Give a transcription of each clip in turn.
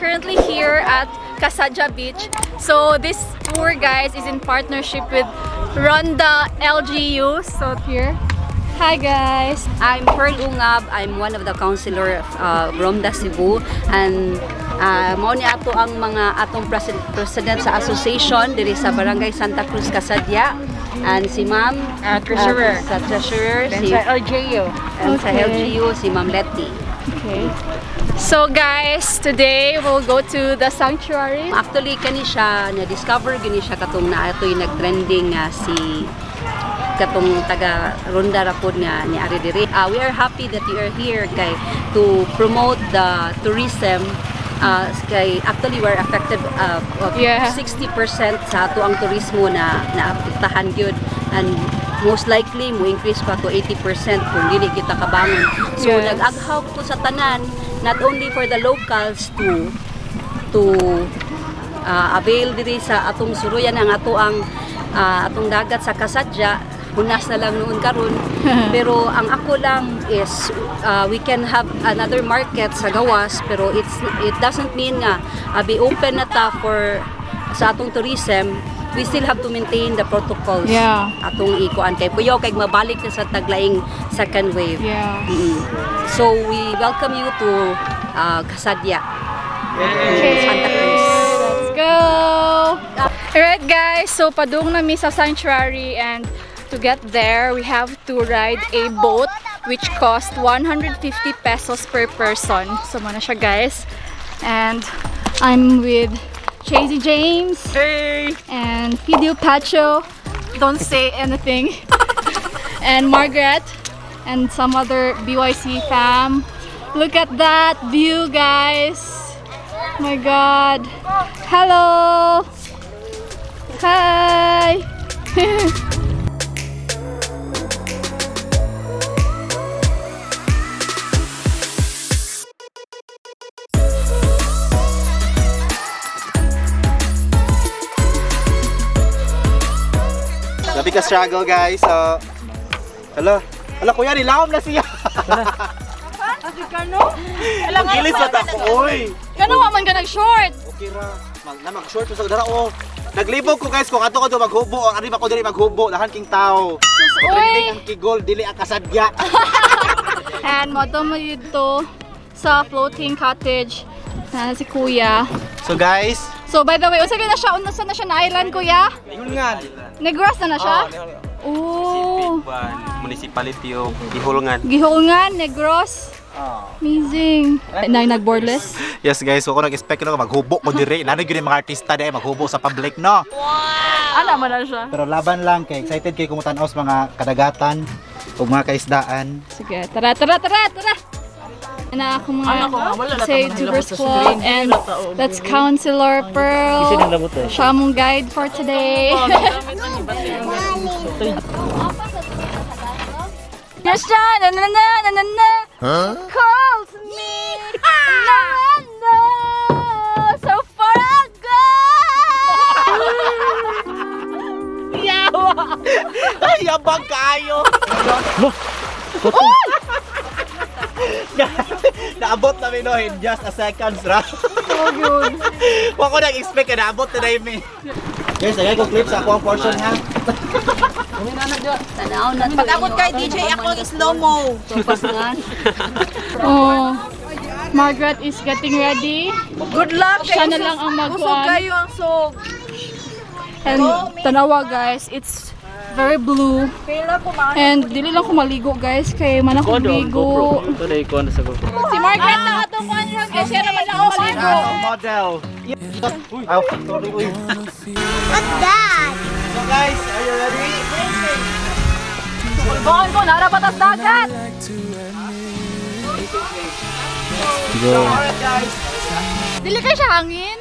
currently here at Kasadya Beach. So this tour, guys, is in partnership with Ronda LGU. So here. Hi, guys. I'm Pearl Ungab. I'm one of the councilor of Ronda Cebu and mao ni ato ang mga atong president sa association diri sa Barangay Santa Cruz Kasadya and si Ma'am Treasurer. Sa treasurer Then si sa LGU. And sa LGU si Ma'am Letty. Okay. So guys, today we'll go to the sanctuary. Actually, kani siya na-discover gini siya katong na atoy nag-trending nga si katong taga Ronda ra pod nga ni ari diri. We are happy that you are here kay to promote the tourism, kay actually we're affected of 60% sa ato ang turismo na naapektahan gyud and most likely mo increase pa to 80% kung dili kita kabangon. So nag-aghaw ko sa tanan, not only for the locals to avail diri sa atong suruyan ang ato ang atong dagat sa Kasadya. Hunas na lang noon karon, pero ang ako lang is we can have another market sa gawas, pero it doesn't mean nga be open na ta for sa atong tourism. We still have to maintain the protocols atong ikuan kay puyo kay mabalik na sa taglaing second wave. So we welcome you to Kasadya. Okay. Santa Cruz. Let's go! Alright guys, so padung na mi sa sanctuary, and to get there, we have to ride a boat which cost 150 pesos per person. So mao na siya, guys. And I'm with Chasey James. Hey! And Fidel Pacho. Don't say anything. And Margaret and some other BYC fam. Look at that view, guys. My God. Hello. Hi. Grabe ka struggle, guys. So, hala. Hala, kuya, nilawom na siya. Magilis na ta ko, oy. Gano man ka nag-short? Okay ra. Mag, na mag-short sa dara oh. Naglibog ko, guys, kung ato ko do maghubo, ang ari ba ko diri maghubo, lahan king tao. Sus, Trending oy. ang kigol, dili ang kasadya. And moto mo dito sa floating cottage na si Kuya. So guys, So by the way, unsa na siya? Unsa na siya na island, Kuya? Yun nga. Negros na na siya? Oh. Municipality of Gihulngan. Gihulngan, Negros. Amazing. Na nagboardless. Yes guys, so ako nag-expect ko maghubo ko diri. Lalo gyud yung mga artista dai maghubo sa public, no. Ala man na siya. Pero laban lang kay excited kay kumutan-aw sa mga kadagatan ug mga kaisdaan. Sige, tara, tara, tara, tara. Na ako mga say Tubers Club and that's Counselor Pearl. Siya among guide for today. Yes, siya! Na na na na na na! Calls me! Na na! So far ago! Yawa! Ay, yabang kayo! Naabot na mi no in just a seconds ra. So good. Wa ko nag-expect na naabot na dai mi. Guys, lagay ko clip sa ako ang portion ha. Tanaw na to. Pag-abot kay DJ, ako ang slow-mo. Tupas nga. Oh. Margaret is getting ready. Good luck! Siya na lang ang Usog magkuan. kayo ang sog. And tanawa guys, it's very blue. And dili lang ko maligo, guys, kay man ako ligo. Si Margaret na atong kuan ron kay siya naman lang ang maligo. Model. Aw, sorry uy. What's that? So guys, are you ready? Kulbon ko nara batas dagat. Alright guys. Dili kay siya hangin.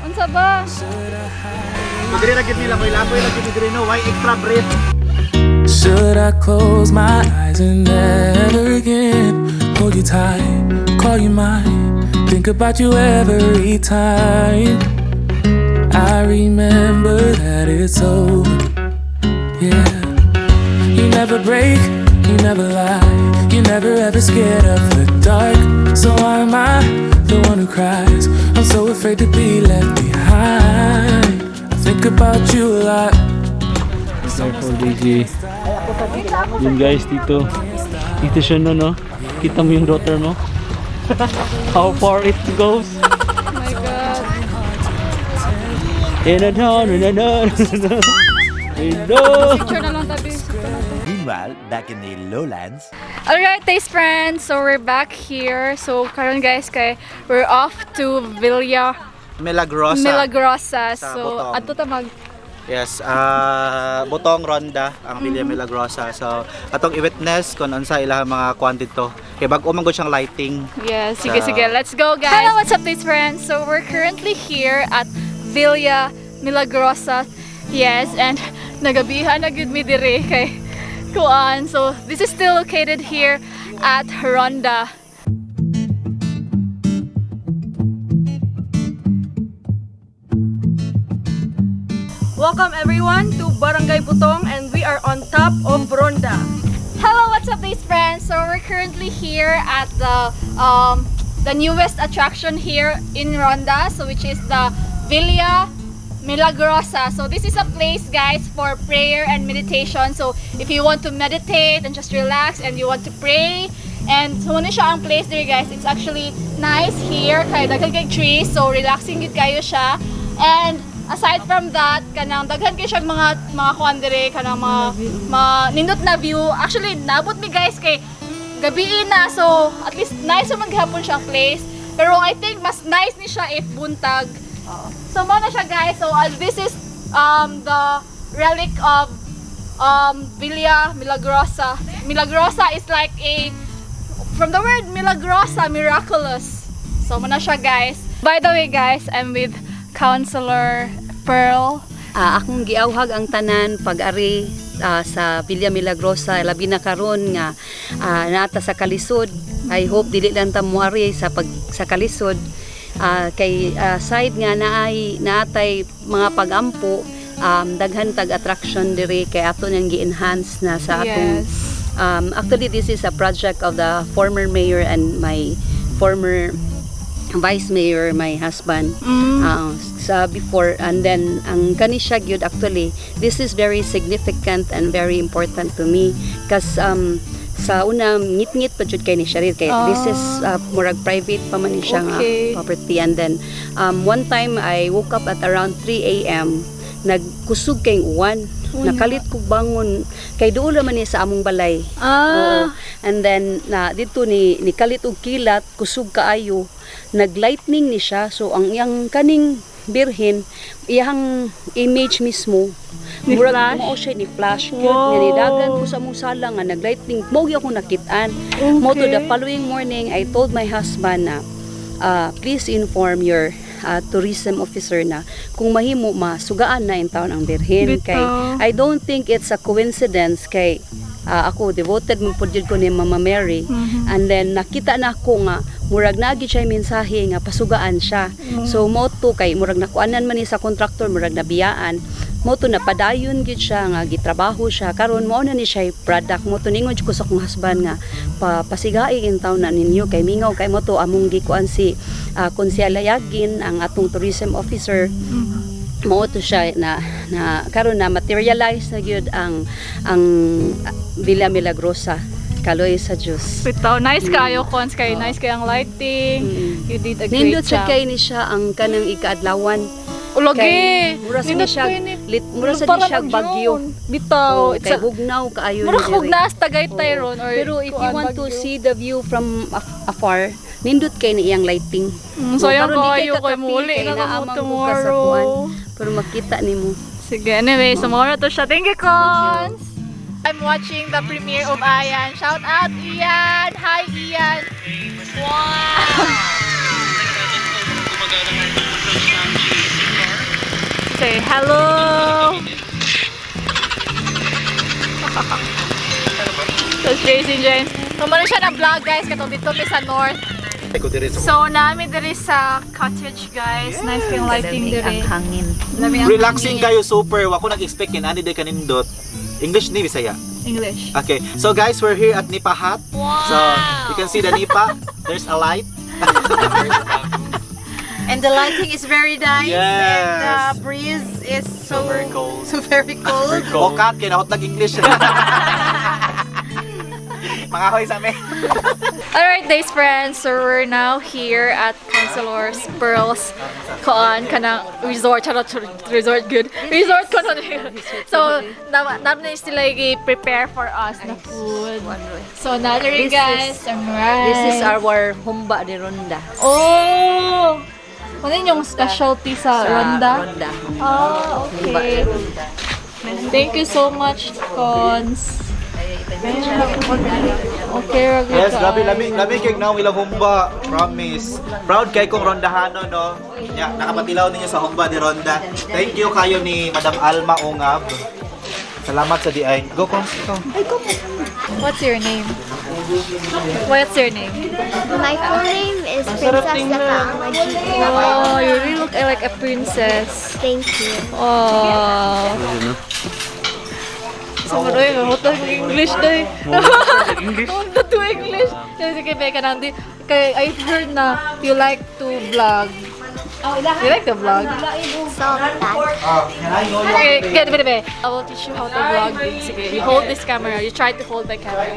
Unsa ba? So diri ra gid nila may laboy ra gid diri no, why extra breath? Should I close my eyes and never again hold you tight, call you mine, think about you every time I remember that it's over? Yeah, you never break, You never lie, you're never ever scared of the dark. So why am I the one who cries? I'm so afraid to be left behind. I think about you a lot. Careful, DJ. Yun guys, dito. Dito siya no, no? Kita mo yung daughter mo? How far it goes? Oh my God. Eh, na, na, na, na, na, na, na. Picture na lang tabi. Meanwhile, back in the lowlands. Alright, taste friends. So we're back here. So karon guys, kay we're off to Villa Milagrosa. Milagrosa. Sa So Botong. adto ta mag Yes, Botong Ronda ang Villa Milagrosa. So atong i-witness kung unsa ilang mga kuan dito. Kay bag-o man gud siyang lighting. Yeah, sige, So- sige. Let's go, guys. Hello, what's up, taste friends? So we're currently here at Villa Milagrosa. Yes, and nagabihan na gud mi diri kay kuan. So this is still located here at Ronda. Welcome everyone to Barangay Butong and we are on top of Ronda. Hello, what's up, these friends? So we're currently here at the newest attraction here in Ronda, so which is the Villa Milagrosa. So this is a place, guys, for prayer and meditation. So if you want to meditate and just relax and you want to pray, and so ano siya ang place there, guys. It's actually nice here kay daghan kay trees, so relaxing gid kayo siya. And aside from that, kanang daghan kay siyang mga kuan dire, kanang mga nindot na view. Actually, naabot mi guys kay gabi na, so at least nice man gihapon siyang place. Pero I think mas nice ni siya if buntag. So mao na siya guys. So this is the relic of Villa Milagrosa. Milagrosa is like a from the word milagrosa, miraculous. So mao na siya guys. By the way guys, I'm with Counselor Pearl. Akong giawhag ang tanan pag-ari sa Villa Milagrosa, labi na karon nga naata sa kalisod. I hope dili lang ta moari sa pag sa kalisod, kay side nga naay naatay mga pagampo, daghan tag attraction diri kay ato nang gi-enhance na sa atong actually this is a project of the former mayor and my former vice mayor, my husband, sa before. And then ang kani siya gyud, actually this is very significant and very important to me kas sa una ngit-ngit pa jud kay ni siya rin kay this is murag private pa man ni siya nga property. And then one time I woke up at around 3 a.m., nagkusog kay uwan, nakalit ko bangon kay duol man ni sa among balay. Oo. And then na dito ni nikalit og kilat, kusog kaayo. Naglightning ni siya, so ang iyang kaning birhen, iyang image mismo Ni murag flash? mao siya ni flash cute nga nidagan ko sa among sala nga naglightning, mao gyud ako nakit-an. Mao to the following morning I told my husband na please inform your tourism officer na kung mahimo masugaan na in town ang birhen kay Bitaw. I don't think it's a coincidence kay ako devoted man pud jud ko ni Mama Mary. And then nakita na ako nga murag naagi siya mensahe nga pasugaan siya. So mao to kay murag nakuanan man ni sa contractor, murag nabiyaan, mao to napadayon gyud siya nga gitrabaho siya. Karon mao na ni siya product. Mao to ningon ko sa akong husband nga pa pasigai in town na ninyo kay mingaw kay mao to among gikuan si Konsehal Yagin, ang atong tourism officer. Mao to siya na na karon na materialize na gyud ang Villa Milagrosa, kaloy sa Dios. Bitaw, nice kayo cons kay nice kay ang lighting. You did a great Nindot job. sa kay ni siya ang kanang ikaadlawan. Ulagi. Kay mura sa Nindot ni siya ko yun eh. lit, mura sa ni Parang siya ang bagyo. June. Bitaw. Oo, It's kay a, bugnaw kaayo mura ni kog diri. nas Tagaytay Oo. ron or Pero if you kuan, want to Baguio. see the view from afar, nindot kay ni iyang lighting. Sayang Karon di kayo kay kakapil muli kay na naa kamo man gud ka sa tomorrow. kuan. Pero makita nimo. Sige, anyway, tomorrow to siya. Thank you, Cons! I'm watching the premiere of Ian. Shout out, Ian! Hi, Ian! Wow! Say hello! That's Jason James. Tumalo siya ng vlog, guys. Katong dito mi sa North. Ay, ko diri sa So, nami diri sa cottage, guys. Nice yung lighting diri. Ang hangin. Lami ang Relaxing hangin. kayo super. Wa ko nag-expect kin ani day kanindot. English ni Bisaya. English. Okay, so guys, we're here at Nipa Hut. So you can see the Nipa. There's a light. And the lighting is very nice. Yes. And the breeze is so, very cold. So very cold. Very cold. Okat, kinahot nag English. Mga hoy sa amin. Alright, days friends. So we're now here at Councilor's Pearls Koan kanang resort, charot, charot, resort good. Resort ko nun. So na na sila prepare for us na food. So nalari This guys, ang rice. This is our humba de Ronda. Oh! Ano yun yung specialty sa Ronda? Ronda. Oh, Humba de okay. Ronda. Thank you so much, Cons. Okay, Ragita. Yes, grabe lami lami kay naong ilang humba. Promise. Proud kay kong rondahano, no. Ya, nakapatilaw ninyo sa humba ni Ronda. Thank you kayo ni Madam Alma Ungab. Salamat sa DI. Go, Cons. Go. What's your name? What's your name? My full name is Princess Zeta Almaji. Oh, you really look like a princess. Thank you. Oh. So, maroy, mahutag ng English day. English? Huwag to English. Sige, Becca, nandi. Kay, I heard na you like to vlog. You like to vlog? So that. Okay, get it, it. I will teach you how to vlog. Sige, you hold this camera. You try to hold my camera.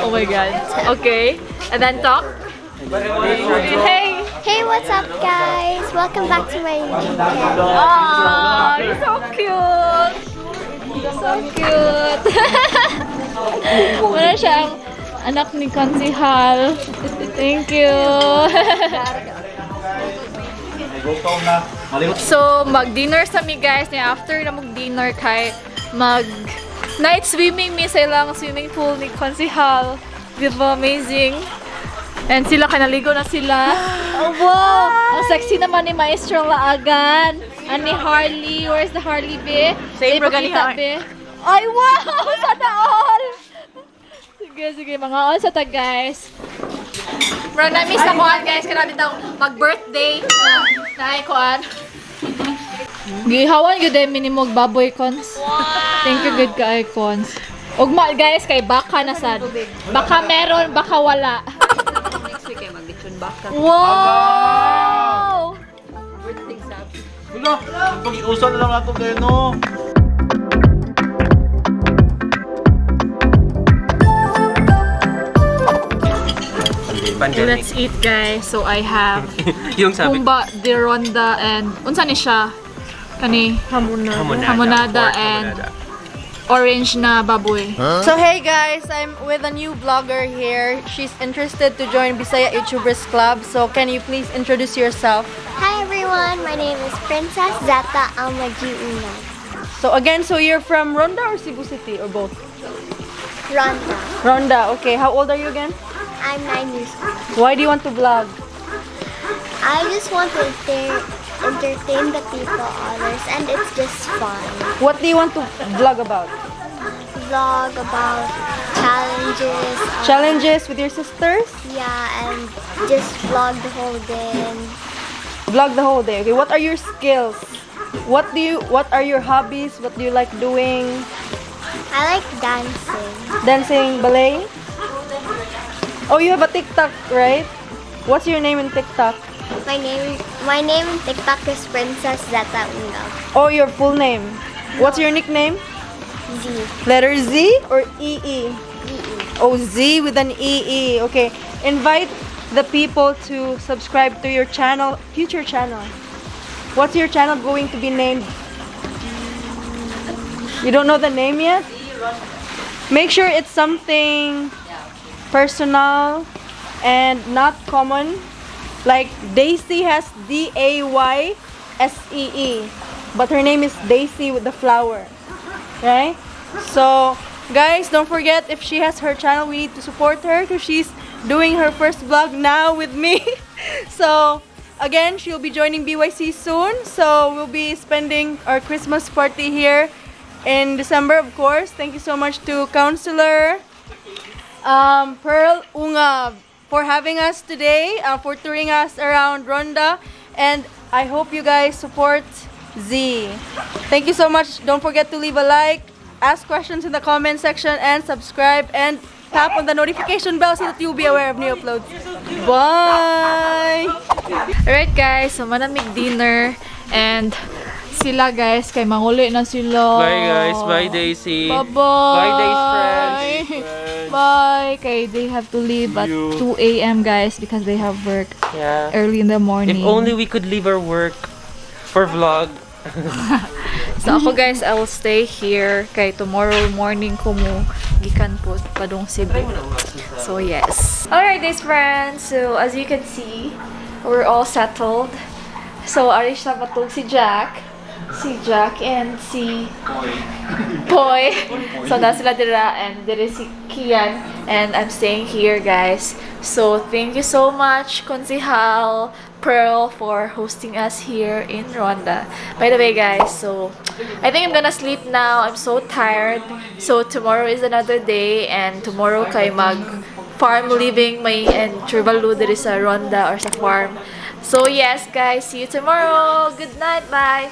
Oh my God. Okay. And then talk. Hey! Hey, what's up, guys? Welcome back to my YouTube channel. Oh, you're so cute! So cute! Wala siyang anak ni Konsihal. Thank you! Gutom na. Malimot. So, mag-dinner sa mi guys. Ni after na mag-dinner kay mag night swimming mi sa ilang swimming pool ni Konsihal. Di ba? Amazing. And sila, kanaligo na sila. Oh, wow! Ang sexy naman ni Maestro Laagan. And ni Harley. Where's the Harley, be? Same Ay, bro, gani pakita, Har- be. Ay, wow! Sana all! Sige, sige. Mga all sa tag, guys. Bro, na-miss na kuan, guys. Kaya daw mag-birthday na naay kuan. Gihawan gyud ay minimog baboy, Cons. Thank you good kay Cons. Ugma guys kay baka na sad. Baka meron, baka wala. Next week ay maglechon baka. Wow! Birthday sabi. Wala, pag-iusan na lang nato kayo, no. Pandemic. Let's eat, guys. So I have Yung sabi humba de ronda and unsa ni siya? Kani hamonada, Hamonada pork and hamonada. orange na baboy. So hey guys, I'm with a new vlogger here. She's interested to join Bisaya YouTubers Club. So can you please introduce yourself? Hi, everyone. My name is Princess Zeta Almaji Una. So again, so you're from Ronda or Cebu City or both? Ronda. Ronda, okay. How old are you again? I'm 9 years old. Why do you want to vlog? I just want to entertain the people, others, and it's just fun. What do you want to vlog about? Vlog about challenges. Challenges with your sisters? Yeah, and just vlog the whole day. And Vlog the whole day. Okay, what are your skills? What are your hobbies? What do you like doing? I like dancing. Dancing, ballet? Oh, you have a TikTok, right? What's your name in TikTok? My name in TikTok is Princess Zeta Una. Oh, your full name. What's your nickname? Z. Letter Z or E E? E E. Oh, Z with an E E. Okay. Invite the people to subscribe to your channel, future channel. What's your channel going to be named? You don't know the name yet? Make sure it's something personal and not common. Like Daisy has Daysee, but her name is Daisy with the flower. Right? So, guys, don't forget, if she has her channel, we need to support her because she's doing her first vlog now with me. So, again, she'll be joining BYC soon. So, we'll be spending our Christmas party here in December, of course. Thank you so much to Counselor Pearl Unga for having us today, for touring us around Ronda. And I hope you guys support Z. Thank you so much. Don't forget to leave a like. Ask questions in the comment section and subscribe and tap on the notification bell so that you'll be aware of new uploads. Bye! Alright guys, so manamig dinner and sila guys kay manguli na sila. Bye guys, bye Daisy. Bye-bye. Bye Daisy friends. Bye. Kay they have to leave at You. 2 a.m. guys because they have work early in the morning. If only we could leave our work for vlog. So ako guys, I will stay here kay tomorrow morning ko mo gikan po padung Cebu. So yes. Alright guys friends, so as you can see, we're all settled. So ari siya batog si Jack. Si Jack and si Poy. So na sila dira and dire si Kian and I'm staying here guys. So thank you so much, Konsihal Pearl, for hosting us here in Ronda. By the way guys, so I think I'm gonna sleep now. I'm so tired. So tomorrow is another day and tomorrow kay mag farm living may and Trubalu diri sa Ronda or sa farm. So yes guys, see you tomorrow. Good night. Bye.